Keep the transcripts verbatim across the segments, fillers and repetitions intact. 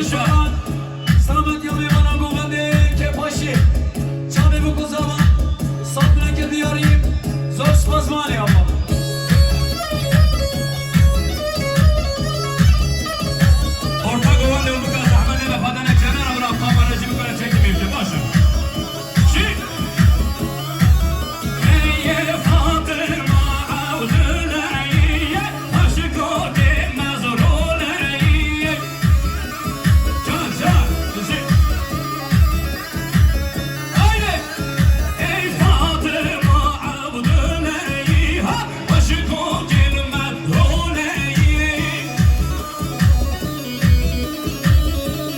Şaran, selametiya mêvana govendê Kepaşê. Çavê biko zava, sat bineke diyarî, zor spas manê ama. Orta govendê û bika zehmetê me padene kenara bira kamera jî bikare çekimê bike. Baş e. Şî. Ey Fatima Evdileyê, aşiqokê mezrûneyê. Can, can, şî. Haydi. Ey Fatima Evdileyê, ha, aşiqokê mezrûneyê.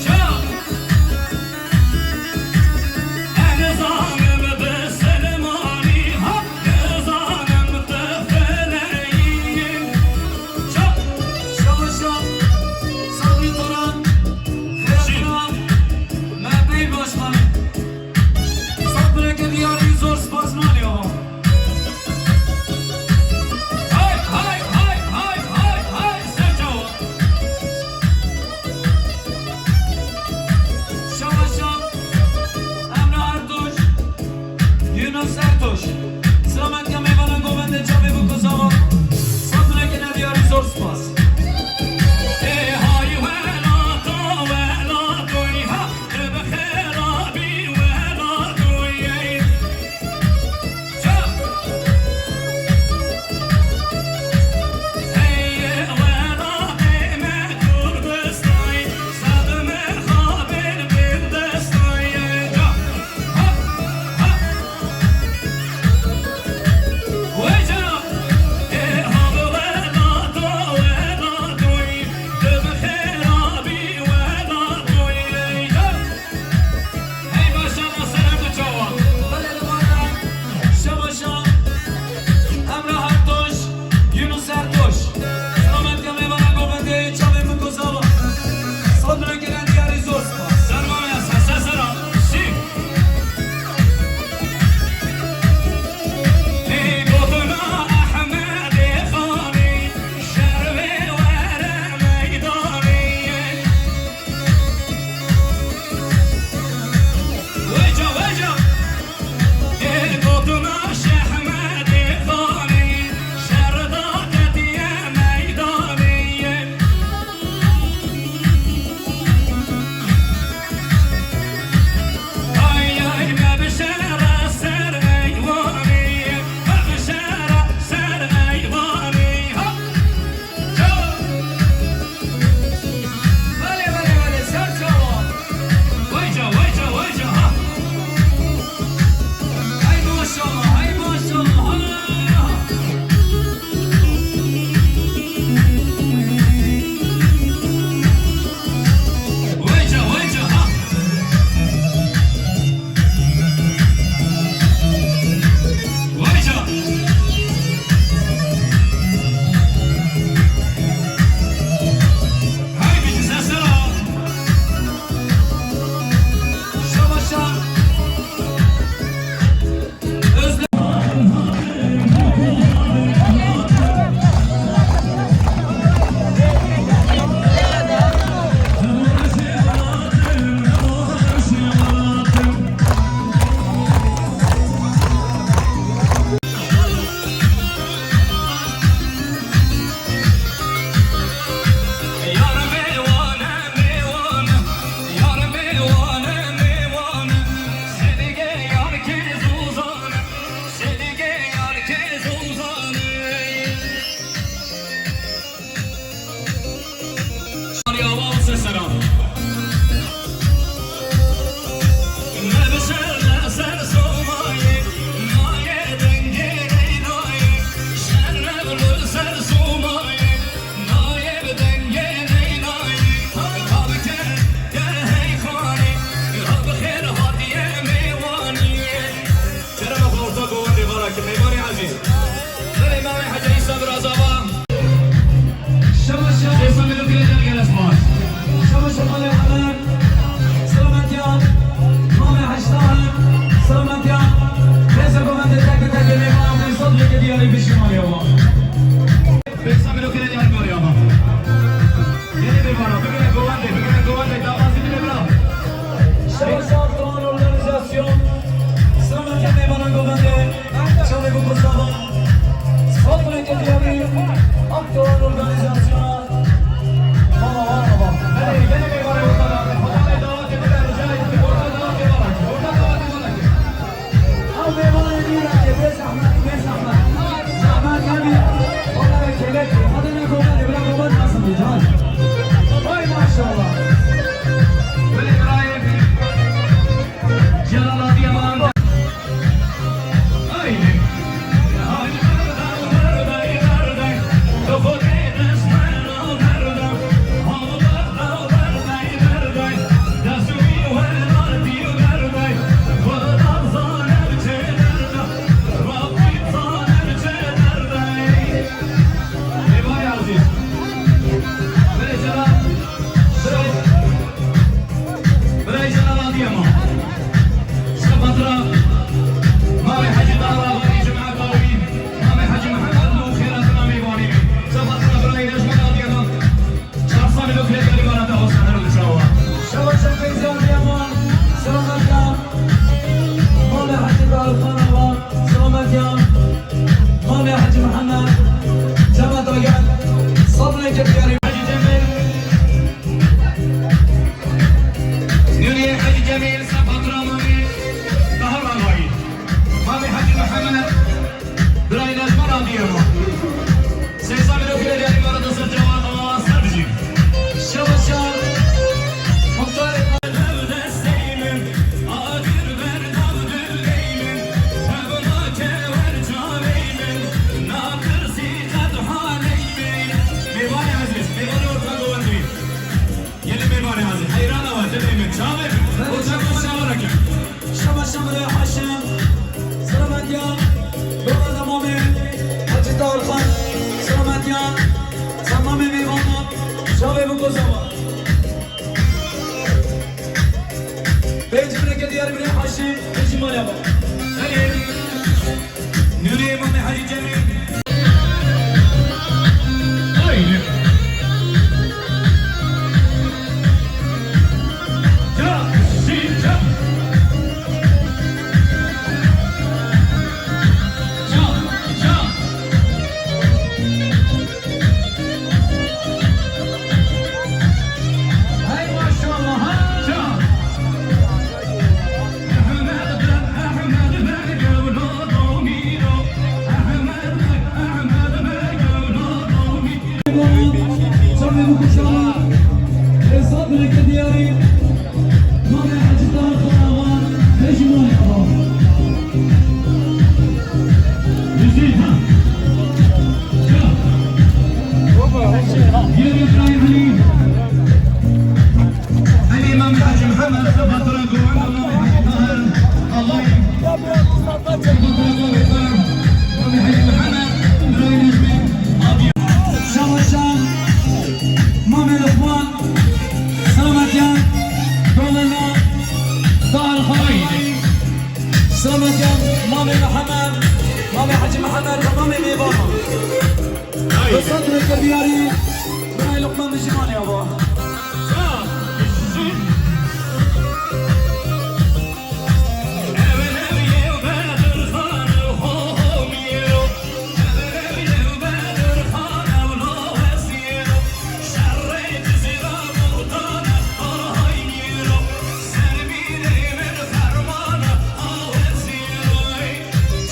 Can. Ez nizanim bisilmanî ha, nizanim tu feleyî. Şa-, şaşa, Sabrî Turan, Xêra, me pey başkanî. Sat bineke diyarî zor spas manî ama. Hay, hay, hay, hay, hay, hay, ser çawa. Şabaşa, Emre Ertoş, Yunus Ertoş. Selamet ya meyvana govende çavê bu kozava. Sat bineke diyarî zor spas. Ê hay welato, welato, ha. Hey maşallah, ser her du çawa. Belê li van e. Şabaşa. Emre Ertoş, Yunus Ertoş. Selamet ya meyvana govendê çavê min kozava. Sat bineke diyarî zor spas. Sermaya sese sera. Şî. Ê gotina Ehmedê Xanê, şervê were meydanê. Weca, weca. Ê gotina Şehmedê Xanê, şer daketiye meydanê. Ay, ay, me bişere ser eywanê, me bişere ser eywanê. Ha! Belê, belê, belê, ser çawa. Vay ca, vay ca, vay ca, ha. Hey maşallah, hey maşallah, ha. Vay ca, vay ca, ha. Vay ca. Haydi bize selam. Şabaşa. Özlem. Kerema xwe orta govendê vara ki meyvanê ezîz. Belê mavê Hecî Îsa Birazava. Şabaşa. Êsa Melo Kirecan gele spas. Şabaşa malê Hemer. Selametiya. Mavê Hecî Tahir. Selametiya. Rêze govendê tek bi tek ê mêvan. Sot leke diyarî bişî malê ava. Êsa Melo Kirecan malê ava. Gelê mêvana. Bigire govendê. Bigire govendê. Organizasyona. Baba, baba, baba. Hadi, gelin bir bana ortada. Hocam, davet edin, rica ettim. Orada davet edin. Orada davet edin. Ew mêvanê nû re bê zehmet, bê zehmet. Zehmet nebî. Onlara kelek. Hadi ne kovan, bırak kovan nasıl bir can. Hay maşallah. Böyle İbrahim. Celal Adiyaman. Haydi. Êvayê ezîz. Belê Celal. Birayê Celal Adiyaman. Şefa tira. Mamê Hecî Tahir Axayî, cemaeta wî. Mamê Hecî Mihemed û xêratina mêvanî bî. Şefa tira birayê Necmet Adiyaman. Çar salî do kirê derî mara te xwe seher û çawa. Şefa şefa Feyzî Adiyaman. Selamet ya. Mamê Hecî Tahir Xan Axa. Selamet ya. Mamê Hecî Mihemed. Cemaeta gel. Sabrê ke diyarî. Hecî Cemil. Nûniyê Hecî Cemîl, Sefa Tramamî, Tahir Axayî. Mamê Hecî Mihemed, birayê Necman Adiyaman. Seysa Mirokî de diyarî mara da ser cewata ser bijî. Şewa şew, muxtarê. Mêvanê ezîz, mêvanê orta govendî. Gelê mêvanê ezîz, heyran ew e, dilê min, çavê min. Belê, o çavê min çavê min. Şema şema re Haşim. Selametiya. Dola da mamê Hacı Tahir Xan. Selametiya. Tamamê mêvana. Çavê min kozama. Pêncî bineke diyarî binê Haşim. Pêncî mane bak. Hayır. Nûrê Mamê Hecî Cemîl. Haydi. Ça, şî, ça. Ça, ça. Hey maşallah, ha. Ça. Elî Îmam Hacî Mihemed, Sefa Tira Govend, Îmam Hacî Tahir, Allahî. Sefa Tira Govend, Îmam Hacî Mihemed, Birayê Necmî, Abiya. Şewa şew, Mamê Luqman, selametiya, Dolena, Tahir Xan. Selametiya, Mamê Mihemed, Mamê Hacî Mihemed, Mamê Mêvana. Haydi. Bi sedreke diyarî, Birayê Luqman Dijîmanê ava.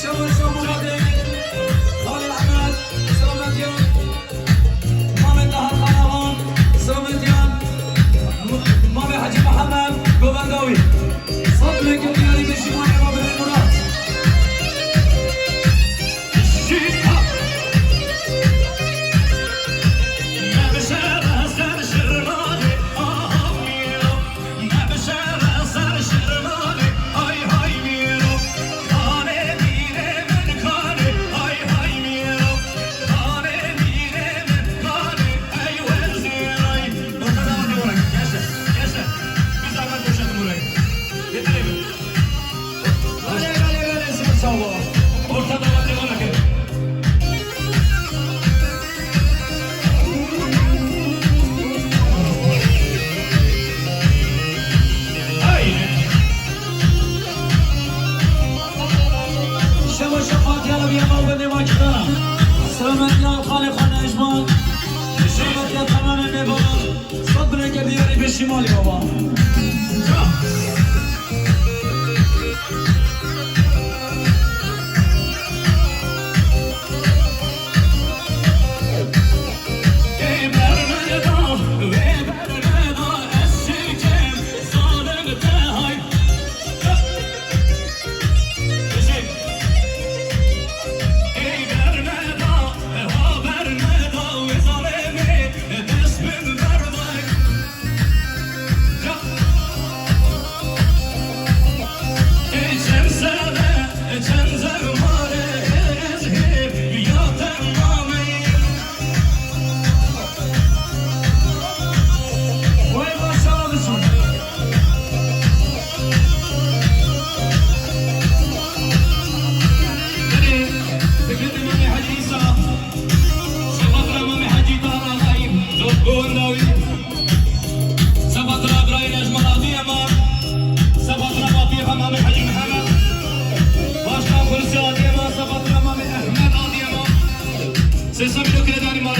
Şewa şew Muhammed, Xalil Ehmed, selametiya.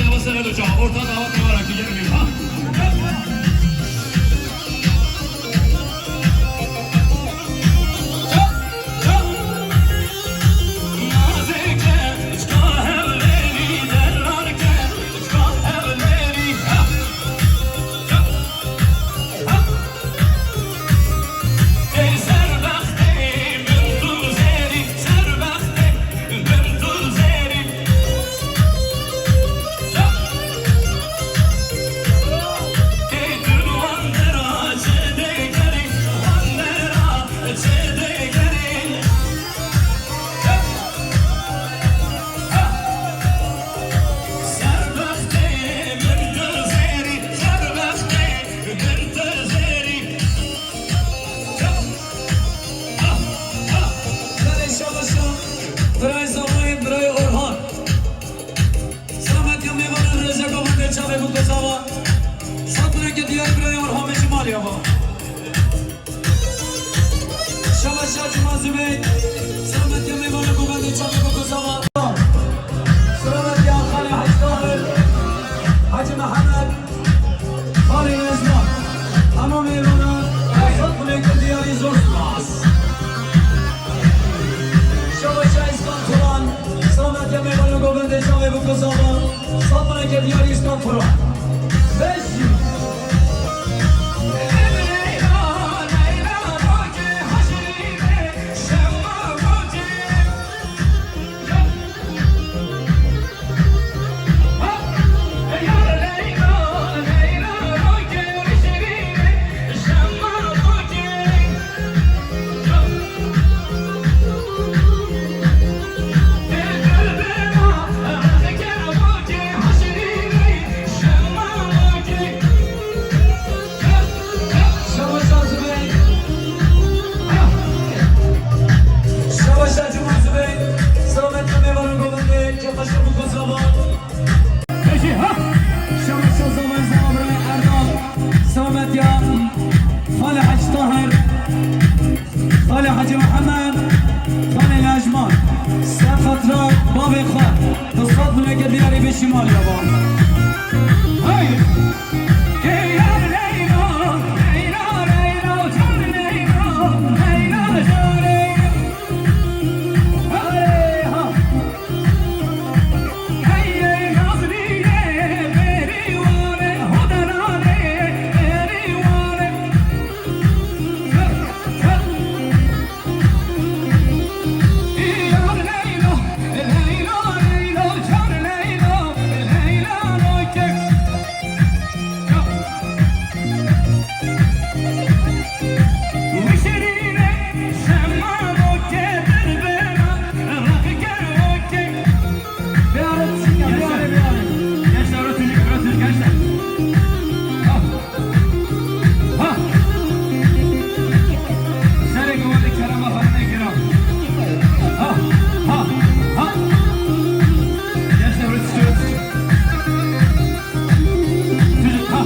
Yavaş yavaş hocam. Orta davat olarak gidelim. Ha? Belê şabaşa, birayê Zavayê, birayê Orhan. Selametiya mêvanan, rêzeka min dê çavê biko zava. Sed bireke diyar birayê Orhan Mecî maliya va. Şabaşa Cuma Zubeyr. Selametiya mêvanan ku bendê çavê biko zava. Selametiya Xalê Hecî Tahir, Hecî Mihemed, Xalê Lejman. Hemû mêvanan, sed bireke diyarî zor spas. Şabaşa Îskan Turan, selametiya mêvanan ku bendê çavê biko zava. Sed bireke diyarî Îskan Turan. Bejî. Şabaşa Cuma Zubeyr, selametiya mêvanan govendê, kêfa şev û kozava. Pêşî, ha! Şabaşa Zavayê Zava birayê Erdal, selametiya Xalê Hecî Tahir, Xalê Hecî Mihemed, Xalê Lejman. Ser xatira bavê xwe, bi sed bireke diyarî bêşî maliya va. Hey! Gençler, gençler, rötünü, rötünü, gençler. Ha. Ha. Serê govendê Kerema Xanimê Giran. Ha, ha, ha. Gençler, rötünü, rötünü. Çocuk, ha.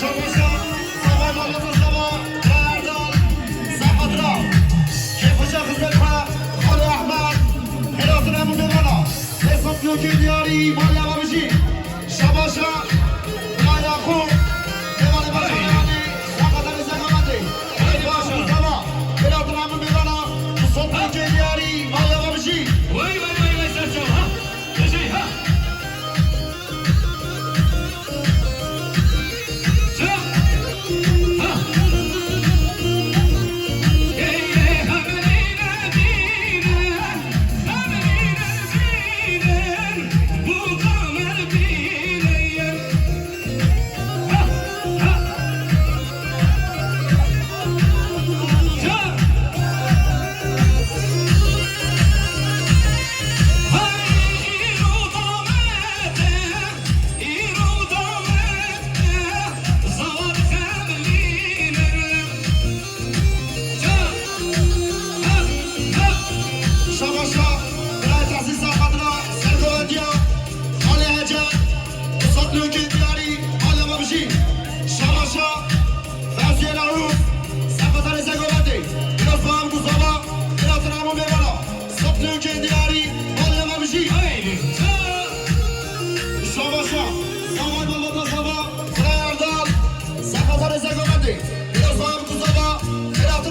Şabaşa, Zavay Malê Rojava, Erdal, Zehmet Ra. Kêfxweşa xizmet xwe, Xalê Ehmed, hêlatin hemû mêvana. Dê sed birokê diyarî, maliya we bijî. Şabaşa, birayê xwe, mêvanê berxwedanê, Zehmet Elî Zehmetê. Kêfxweşa xizmet xwe, hêlatin hemû mêvana. Dê sed birokê diyarî, maliya we bijî. Wey, wey, wey, wey, serçe, ha.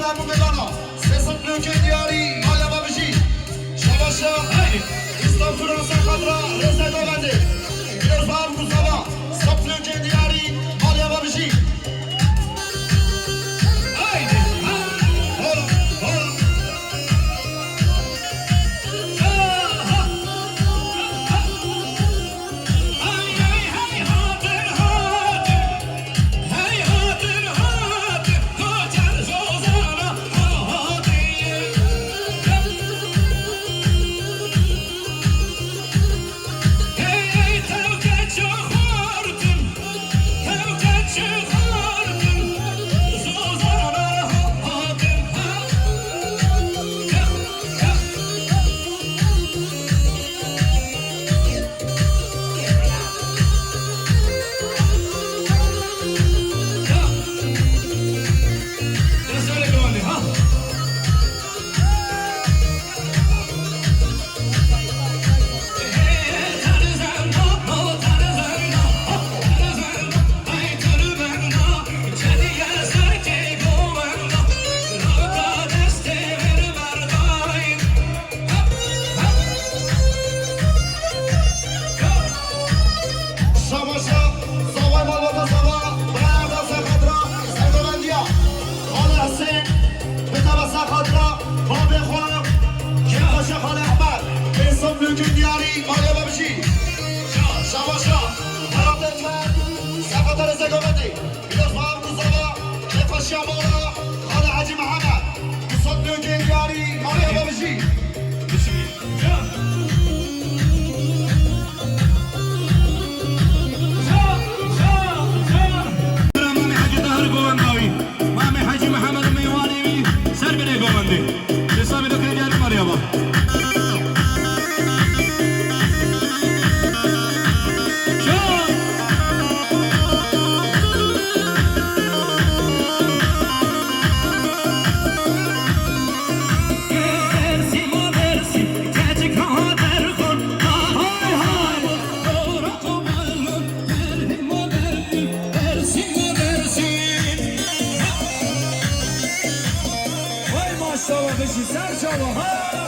Hemû mêvana, sê sed nokên diyarî, maliya me bijî. Şabaşa, Îstanbul Fransa xatra, rêzê govendê. Pîrozbahî Mustafa, sed nokên diyarî, maliya me bijî. Haydi, ha! Hol, hol. Ha, ha, ha, ha. Şabaşa, zavay malbata zava, bayarda serxatra, sergovendiya. Xalê Husên, bitava serxatra, babê xwe, kêpaşa xalê Ehmed, pênc sed nokên diyarî, maliya me bijî. Şabaşa, hayatê me, serxatra sergovendî. Pîrozbahî Mustafa, kêpaşiya mala, Xalê Hecî Mihemed, du sed nokên diyarî, maliya me bijî. Mamê Hecî Tahir govenda wî, Mamê Hecî Mihemed û mêwanê wî ser binê govendê. Hesabê de krediyarê maliya me. Vay maşallah, bijî ser çava, ha!